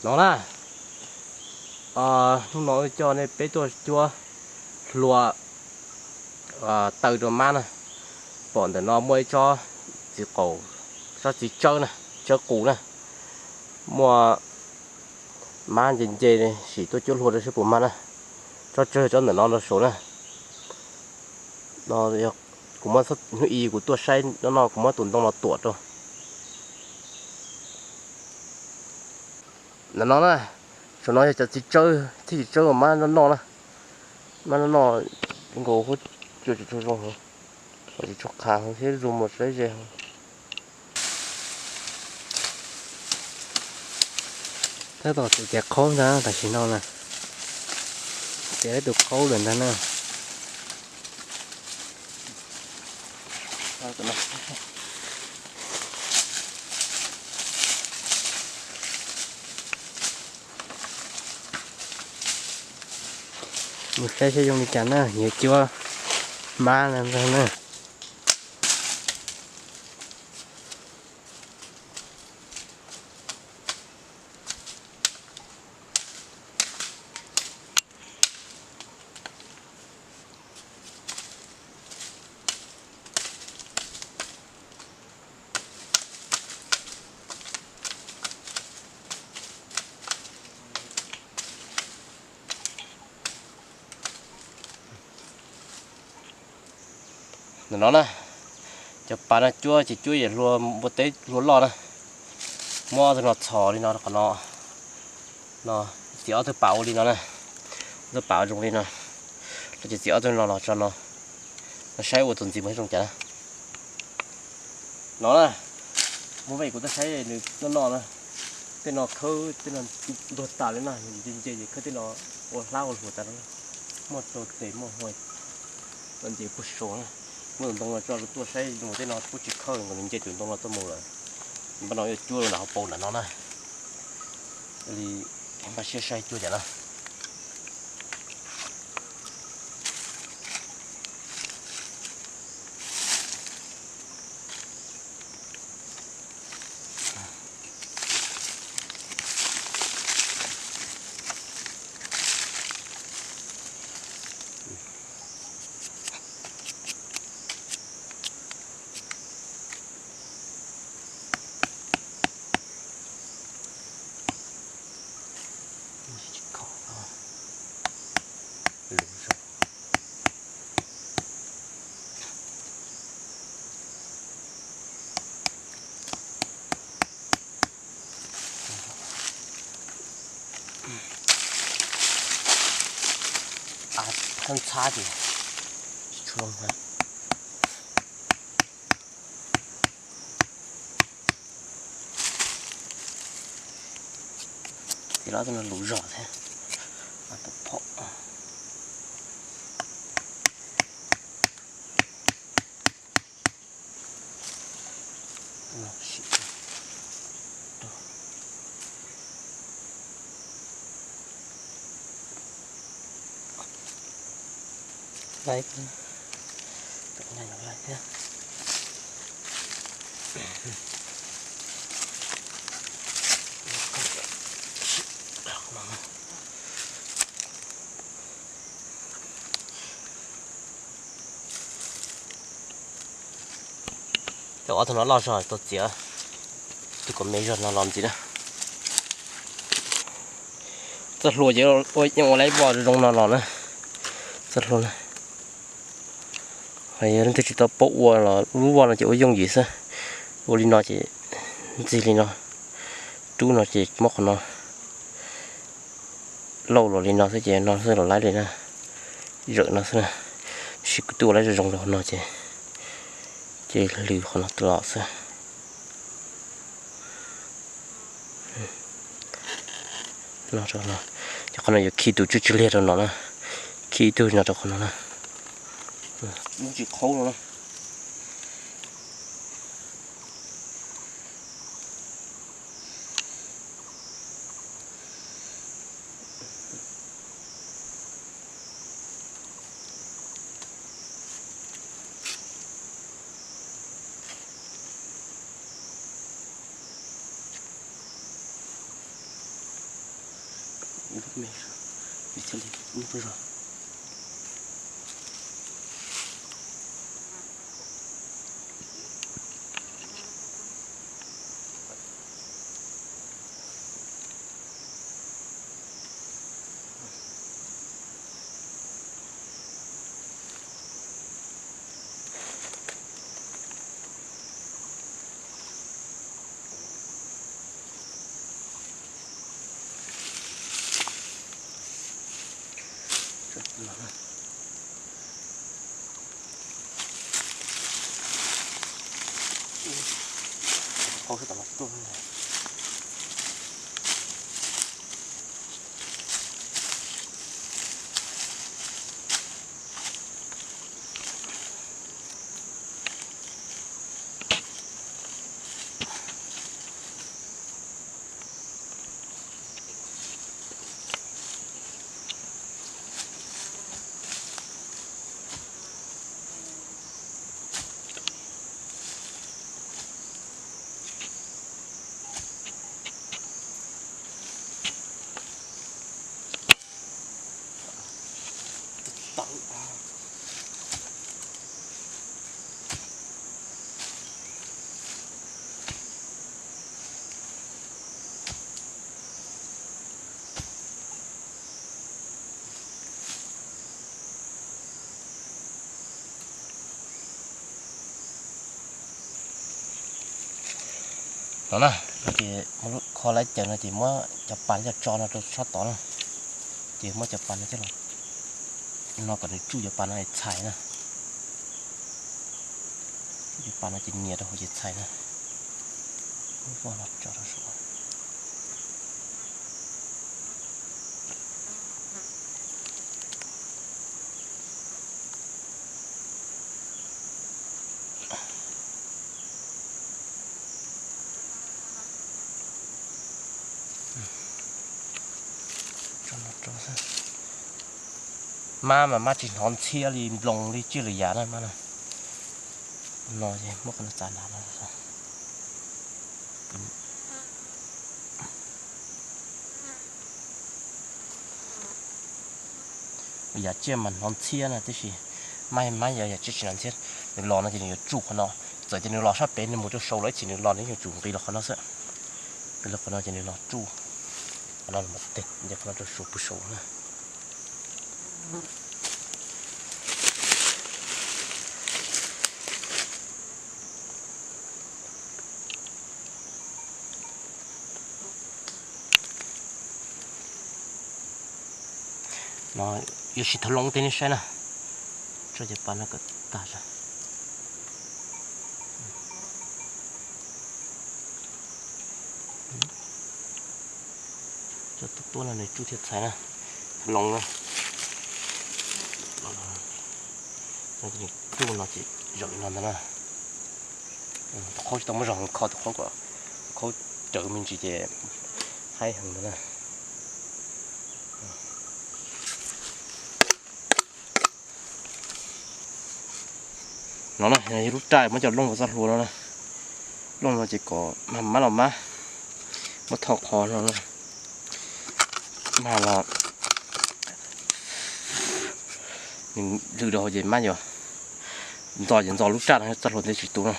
No na, hnub no wb coj nej peb tuaj cuab hlua taw rau mab na. Pom ntawm no muaj ib tsob txiv qaum, tsob txiv tsawb na, tsawb qus na. Muaj mab nce nce, sim tuaj cuab hlua rau saib puas mag na. Tsob tsawg tsob ntawm no rau saud na. No, kuv muab, hnub i kuv tuaj saib no no kuv muab tus ntoo no tuam rau. Ntawm no na, saum no yog cov txiv tsawb, txiv tsawb uas mab noj noj na. Mab noj noj nkaus huab cua tsis tshua zoo, tsis tshua qha thiab, zoo mus saib ze. Tab tom txiav cov qhaub ntag tam sim no na. Txiav tus qhaub lawm ntag na. Mus saib saib zoo li cas na, yuav cuab mab no ntag na. Ntawm no na, cov pas no cuab ces cuab yam hlua npua teb hlua loj na. Muab ob tug no txhos li no, qhov no, no, txiav ob tug pas ua li no na, ob tug pas ua zoo li no, los ces txiav ob tug no los tso no, no saib ua tus ntxiv mus zoo cas na. No na, muaj vej kuv tuaj saib nws noj noj na. Tej no khawb, tej no ntuag tas li na, nce nce ces khawb tej no ua hlab ua hluas tas no. Muaj rau tes muaj hua, no nce puag saud na. Muab tus ntoo no tso rau tuaj saib mus tej no kuj tsis khawb, nkaus nws nce tus ntoo no tuaj mus lawm. Npaj no yuav cuab rau nram hauv paus nram no na. Li npaj siab saib cuab cas na. Ntxhab ces tsis tshua zoo. Ces los no lus zog thiab. Pom pom. Laib, laib thiab. Cov ob tug no loj zog tau txiav tus kom me zog no los ntxiv na. Txoj hlua ces yeej ua lawm ib voj zoo no los na. Txoj hlua na, yog leej twg tsis tau paub ua los lub voj no ces ua yooj yim xwb. Ua li no ces ntxig li no, rub no ces muab qhov no lauj los li no xwb ces no xwb los laib li na. Zawm no xwb na. Tab sis kuv twb ua laib zoo zoo rau qhov no ces, ces lwm qhov no los xwb. No rau no, ces qhov no yuav khi tus tswb tsw liag rau no na, khi ib tug no rau qhov no na. Lub tsis qhaub no na. Ub me, thiaj li ub zog. No na, ces muab lub kho lawv cawm no ces muab cov pas coj tso no rau tsob tod na. Ces muab cov pas no coj los no kom nws tsuj cov pas no txhais na. Tsuj cov pas no ces nyias rau hauv ces txhais na. Muab voj no tso rau saum. Mab mas mab tsis hnov ntxhiab li nploos li tsiaj lwm yam na mab na. No muab qhov no txav nrad no. Yam tsiaj mas hnov ntxhiab na, tiam sis mab, mab yog yam tsiaj tsis hnov ntxhiab. Nws los no ces nws yuav tsuj qhov no. Txawm tias nws los sab pem nws mus rau saud los ib chim nws los nws yuav tsum nqis los qhov no xwb. Nqis los qhov no ces nws los tsuj qhov no, qhov no rau saud puag saud na. No yuav siv thauv loo tej nej saib na. Tso cov pas no kom tag zog. Cov tuaj tuaj no nws tsuj thiaj txhais na. Thauv loo na. Tsuj no ces zaum li no ntag na. Tus qhaub tsis tau muab zog heev, kho tus qhaub kom tus qhaub rawv me ntsis ces haib heev ntag na. No na yog lub raj muab coj looj kom txoj hlua no na. Looj no ces kom mag mab los mab, muab tho qhov no na. Mag los nws lwj rau hauv ces mab yuav ntxo ces ntxo lub raj no txoj hlua thiaj tsis tu no.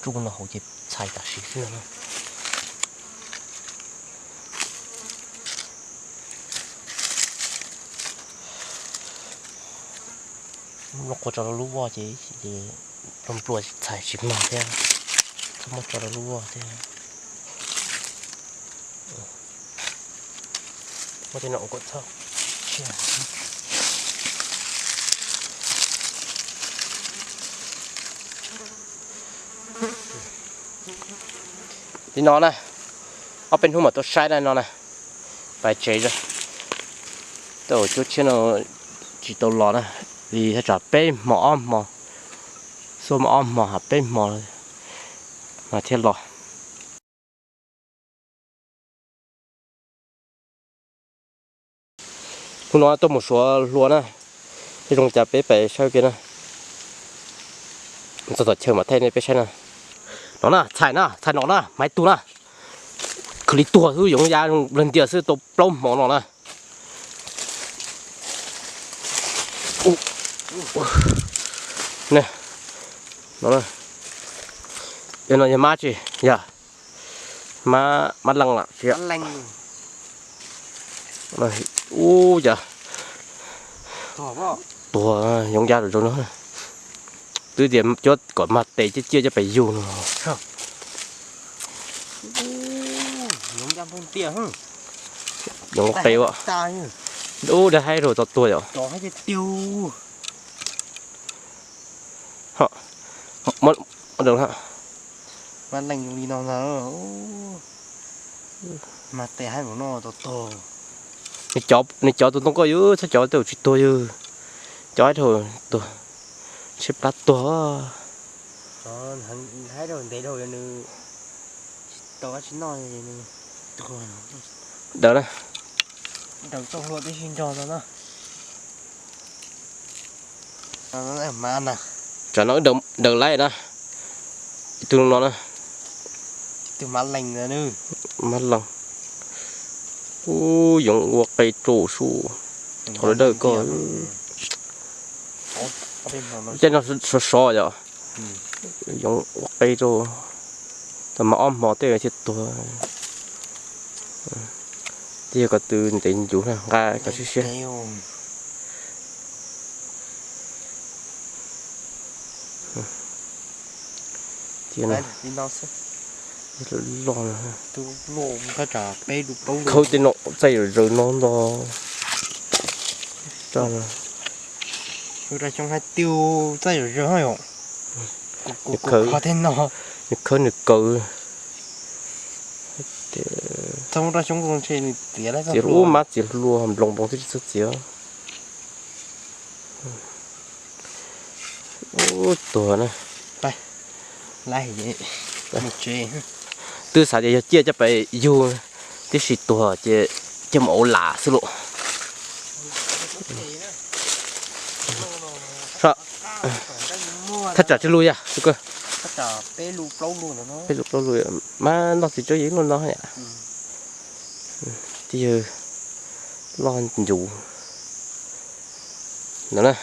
Tsuj no hauv ces txhais tam sim xwb no. Lub qhua tso rau lub voj ces, ces lub nplua txhais tsis mag thiab, txhob muab tso rau lub voj thiab. Muab tej no ua kom txhob tshiab. Li no na, ob peb hnub mam tuaj saib na no na. Pais tsev, tej zaum cuab tshiab no tsis tau los na, li thaj tsam peb hmo ob hmo, xuaj ob hmo ha peb hmo mas thiaj los. Hnub no tuaj mus suav hlua na, tej zoo cas peb pais saib kiag na. Txog tom chaw mam thaij nej peb saib na. No na, txhais na, txhais no na, maiv tug na. Khwv li tuag xwb, yoov ya lag ntias xwb tau plaub hmo no na. No, no yog mab tsi, yog mab leej lam tsi. Ub, cas tuag yoov ya rau no. Twb tias cuab kom mag tes ciaj ciaj coj pes yug no. Yoov qe ua, ub, dag haib rau tau tuag yom. Mab leej li no ntag. Mag tes haib npaum no tau tuag. Nws cov tus ntoo koj yog txhob cov tej zaum tsis tuag yog. Cov haib dhau tuag, tshaib plab tuag. Haib dhau ntev dhau nws tsis tau dab tsi noj. Daws na. Daws txoj hlua tib si nrog no na. Tsam no wb daws laib na. Ib tug no na. Mab leej. Ub, yoov ua qe rau su. Thaum lawv dawj koj. Tej no sov sov yom. Yoov ua qe rau, tau mas ob hmo tej thiaj tuag. Twb yog ko tw ntev ncuv na, nqa kom siab siab. Loj, khawb tej no txaij zom zaws no ntag. Xyoo hais tias txaij zom zaws. Nws khawb nws kaw. Txiav ub mab txiav hlua nploos nploos twb tsis txawj txiav. Ub, tuag na. Twb xav tias yog ciaj coj pes yug, tib si tuag ces coj mus ua lam xwb lauj. Thaj tsam tsis lug yog, peb lug plaub lug, mab noj txiv tsawb yeej lug no. Twb yog loj ncuv no na.